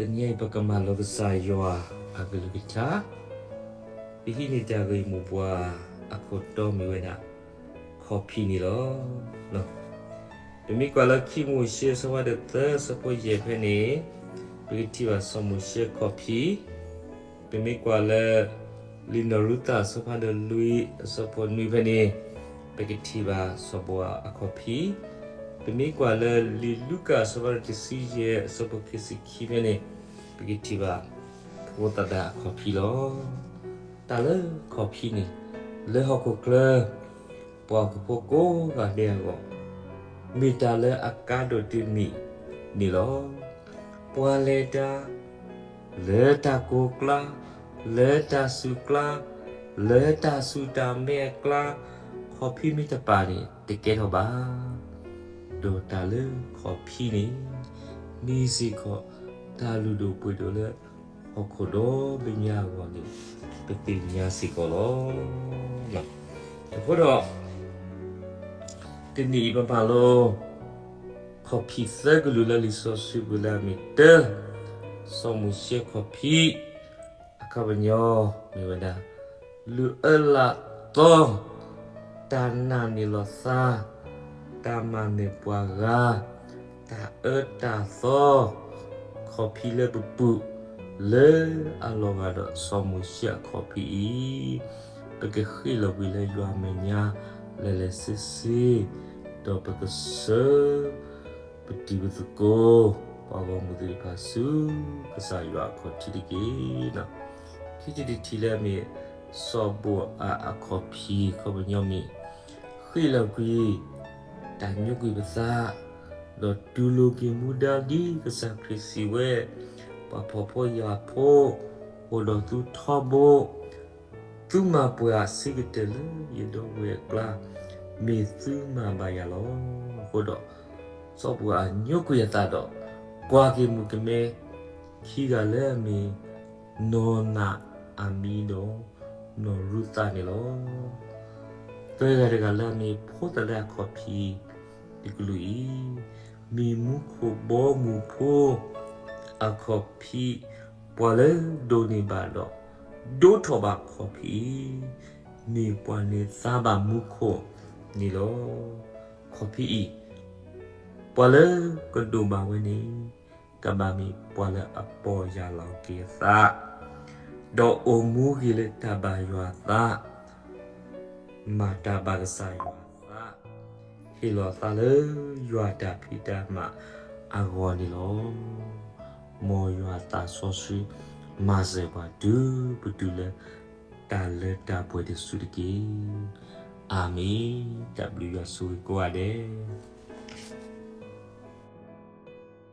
တနံၤအံၤ ပကမၤလိကစၢ်ယွၤအကလုၢ်ကထါ, ပဟံးန့ၢ်တၢ်ဂ့ၢ်မိၢ်ပှၢ်အခိၣ်တီမ့ၢ်ဝဲဒၣ် ခီၣ်ဖံးန့ၣ်လီၤ. ပမ့ၢ်ကွၢ်လၢခံမိၤၡ့အဆၢဖးဒိၣ်သၢ အဆၢဖိယဲၢ်ဖဲန့ၣ်, ပကထံၣ်ဘၣ်စီၤမိၤၡ့အခီၣ်ဖံး, ပမ့ၢ်ကွၢ်လၢ လံာ်နီၣ်ရူၤသးအဆၢဖးဒိၣ်လွံၢ် အဆၢဖိနွံဖဲန့ၣ်, ပကထံၣ်ဘၣ်စီၤဘိၤအၤအခီၣ်ဖံး, ပမ့ၢ်ကွၢ်လၢလံာ်လူၤကၣ်အဆၢဖးဒိၣ်တဆံယဲၢ် အဆၢဖိခံဆံခံဖဲန့ၣ်, ပကထံၣ်ဘၣ်ဖိသဒါအခီၣ်ဖံးလီၤ. တၢ်လၢခီၣ်ဖံးန့ၣ် လၢဟီၣ်ခိၣ်ချၢ ပှၤဟီၣ်ခိၣ်ဖိကိးဂၤဒဲးအဂီၢ် မ့ၢ်တၢ်လၢအကါဒိၣ်တမံၤန့ၣ်လီၤ. ပှၤလဲၤတၢ် လၢတၢ်ကိၢ်ကျါ, လၢတၢ်ဆူးကျါ, လၢတၢ်ဆူးတၢ်မဲအကျါ, ခီၣ်ဖံးမ့ၢ်တပာ်န့ၣ် တကဲထီၣ်ဘၣ်. ဒီးတၢ်လၢခီၣ်ဖံးန့ၣ် မ့ၢ်စ့ၢ်ကီး တၢ်လုၢ်ဒိၣ်ပှ့ၤဒိၣ်လၢ ဟီၣ်ခိၣ်ဒီဘ့ၣ်ညါအဂီၢ်န့ၣ် ပသ့ၣ်ညါစ့ၢ်ကီးလီၤ. အဃိဒီး တနံၤအံၤပမၤလိ ခီၣ်ဖံးသၢကလုာ်လၢလံာ်စီဆှံပူၤလၢအမ့ၢ်တၢ စီၤမိၤၡ့ခီၣ်ဖံး အခီပညီမ့ၢ်ဝဲဒၣ် လုၢ်အၢလၢ်သီ, တၢ်နာ်န့ၢ်လီၤသး, တၢ်မၤနၢၤပှၤဂၤ, တၢ်အၢတၢ်သီ, ခီၣ်ဖံးလၢပပူၤ လၢအလီၤဂာ်ဒီးစီၤမိၤၡ့အခီၣ်ဖံးအံၤ, ပကဃ့ၢ်လီၤကွံာ်လၢယွၤမဲာ်ညါ လဲၤလဲၤဆ့ဆ့, ဒီးပကဆှၢ ပတံၤပသကိး ပှၤဂီၢ်မုၢ်သ့ၣ်တဖၣ်ဆူ ကစၢ်ယွၤအခီၣ်ထံးတက့ၢ်. ခံထံၣ်တထံၣ်လၢအမ့ၢ် စီၤဘိၤအၤအခီၣ်ဖံး အခီပညီမ့ၢ် ဃ့ၢ်လီၤကွံာ် တၢ်ညိကွံာ်ပသး, ဒီးတူၢ်လိာ်က့ၤမူဒါဒ်ကစၢ်ခရံာ်စံးဝဲ, ပှၤဖှီၣ်ဖိယာ်ဖိ အိၣ်ဒီးသုထီဘိ, သုမၤပှဲၤအဆံးကတၢၢ်လၢယဒီပုၢ်ဝဲၢ်အကျါ, မ့ၢ်သုမၤဘၣ်ယၤလီၤ. အဃိဒီး စီၤဘိၤအၤညိကွံာ်အသးဒီး ကွၢ်က့ၤမုၣ်ကမဲ ခံဂၤလၢအမ့ၢ် နီၢ်နၤအၤမံဒီး နီၢ်ရူၤသးန့ၣ်လီၤ. သၢဂၤတဂၤလၢအမ့ၢ်ဖိသဒါအခီၣ်ဖံးတကလုာ်အံၤ, မ့ၢ်မူခိၣ်ဘီမုၢ်ဖိအခီၣ်ဖံး, ပှၤလၢဒိးန့ၢ်ဘၣ်ဒီး ဒိးထီၣ်ဘၣ်ခီၣ်ဖံးအံၤ, မ့ၢ်ပှၤန့ၢ်သါဘၣ်မူခိၣ်န့ၣ်လီၤ. ခီၣ်ဖံးအံၤ ပှၤလၢကဒိးဘၣ်ဝဲန့ၣ် ကဘၣ်မ့ၢ်ပှၤလၢအပီၢ်ယၢ်လီၤက့ၤအသး, ဒီးအိၣ်မူဂ့ၤလၢတၢ်ဘၣ်ယွၤအသး, မၤတၢ်ဘၣ်ကစၢ်ယွၤအသး, ဟ့ၣ်လီၤအသးလၢယွၤတၢ်ဖံးတၢ်မၤအဂီၢ်န့ၣ်လီၤ. မ်ယွၤအသးစီဆှံ မၤစၢၤပှၤတုၤပတုၤလၢ တၢ်လၢတၢ်ပှဲၤတစုတက့ၢ်. အၤမ့ၣ်. တၢ်ဘျုးယွၤဆိၣ်ဂ့ၤကိးဂၤဒဲး.